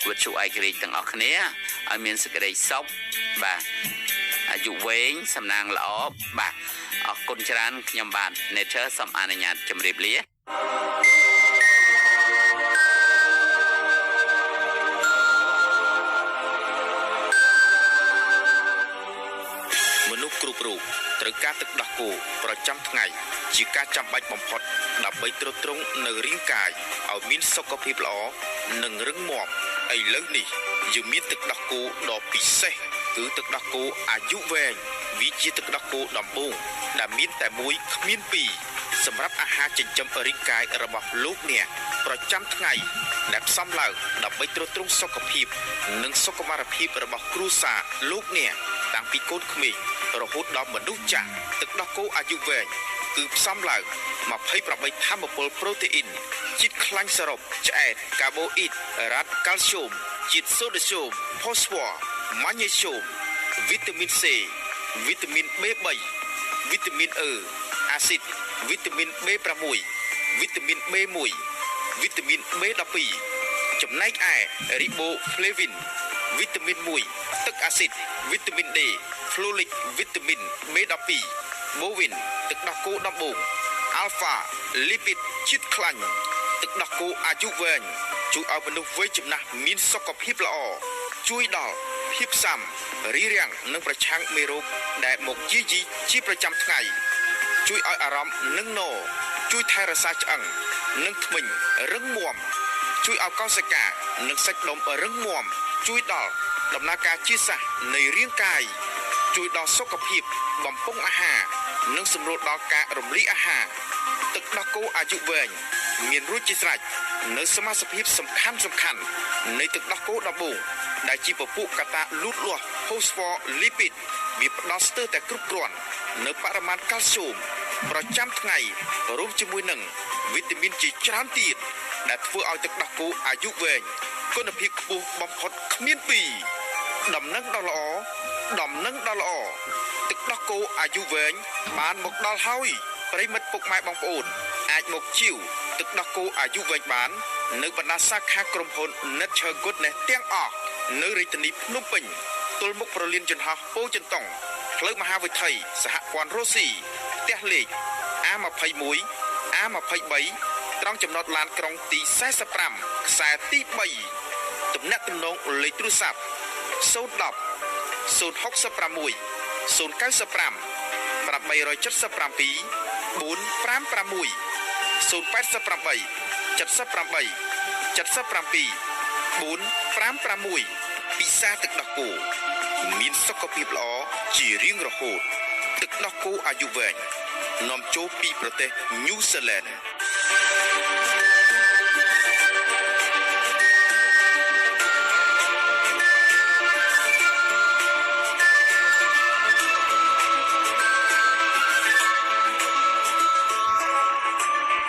វិទ្យុឯករាជ្យទាំងអស់គ្នាឲ្យមានសេចក្តីសុខបាទអាយុវែងសំណាងល្អបាទអរគុណច្រើនខ្ញុំបាទ Nature សូមអនុញ្ញាតជម្រាបលា មនុស្សគ្រប់រូបត្រូវការទឹកដោះគោប្រចាំថ្ងៃជាការចាំបាច់បំផុតដើម្បីទ្រទ្រង់នៅរាងកាយឲ្យមានសុខភាពល្អនិងរឹងមាំឥឡូវនេះយើងមានទឹកដោះគោដ៏ពិសេសគឺទឹកដោះគោអាយុវែងវាជាទឹកដោះគោដំបូងដែលមានតែមួយគ្មានពីរសម្រាប់អាហារចិញ្ចឹមរាងកាយរបស់លោកអ្នកប្រចាំថ្ងៃដែលផ្សំឡើងដើម្បីទ្រទ្រង់សុខភាពនិងសុខុមាលភាពរបស់គ្រួសារលោកអ្នកតាំងពីកូនក្មេងរហូតដល់មនុស្សចាស់ទឹកដោះគោអាយុវែងគឺផ្សំឡើង28ធម្មពលប្រូតេអ៊ីនជាតិខ្លាញ់សរុបឆ្អែតកាបូអ៊ីតរ៉ាត់កាល់ស្យូមជាតិសូដ្យូមផូស្វ័រម៉ាញ៉េស្យូមវីតាមីន C វីតាមីន B3 វីតាមីន E អាស៊ីតវីតាមីន B6 វីតាមីន B1 វីតាមីន B12 ចំណែកឯរីបូហ្វ្លេវីនវីតាមីន1ទឹកអាស៊ីតវីតាមីន D ហ្វ្លូលិកវីតាមីន B12 បូវីនទឹកដោះគោដំបូងអាល់ហ្វាលីពីតជាតិខ្លាញ់ទឹកដោះគោអាយុវែងជួយឲ្យមនុស្សវ័យចំណាស់មានសុខភាពល្អជួយដល់ភាពស៊ាំរារាំងនិងប្រឆាំងមេរោគដែលមកយាយីជាប្រចាំថ្ងៃ ជួយឲ្យអារម្មណ៍នឹងណជួយថែរក្សាឆ្អឹងនិងធ្មេញរឹងមាំជួយឲ្យកោសិកានិងសាច់ដុំរឹងមាំជួយដល់ដំណើរការជាតិសាសន៍នៃរាងកាយជួយដល់សុខភាពបំពង់អាហារនិងសម្រួលដល់ការរំលាយអាហារទឹកដោះគោអាយុវែងមានរសជាស្រេចនៅសមាសភាពសំខាន់សំខាន់នៃទឹកដោះគោដំបូងដែលជាពពួកកត្តាលូតលាស់ផូស្វ័រលីពីតវាផ្ដល់ស្ទើរតែគ្រប់គ្រាន់នៅបរិមាណកាល់ស្យូមប្រចាំថ្ងៃរួមជាមួយនឹងវីតាមីនជាច្រើនទៀតដែលធ្វើឲ្យទឹកដោះគោអាយុវែងគុណភាពខ្ពស់បំផុតគ្មានពីរដំណឹងដ៏ល្អដំណឹងដ៏ល្អទឹកដោះគោអាយុវែងបានមកដល់ហើយប្រិយមិត្តពុកម៉ែបងប្អូន អាចមកជាវទឹកដោះគោអាយុវែងបាន នៅបណ្ដាសាខាក្រុមហ៊ុន Nature Goodness ទាំងអស់នៅរាជធានីភ្នំពេញទល់មុខប្រលានយន្តហោះពោធិ៍ចិនតុងផ្លូវមហាវិថីសហព័ន្ធរុស្ស៊ីផ្ទះលេខ A21 A23 ត្រង់ចំណតឡានក្រុងទី45ខ្សែទី3ទំនាក់ទំនងលេខទូរស័ព្ទ010 066 095 877 456 088 78 77 456ពិសាទឹកដោះគោមានសុខភាពល្អជារៀងរហូត ទឹកដោះគោអាយុវែងនាំចូលពីប្រទេសញូហ្សេឡង់។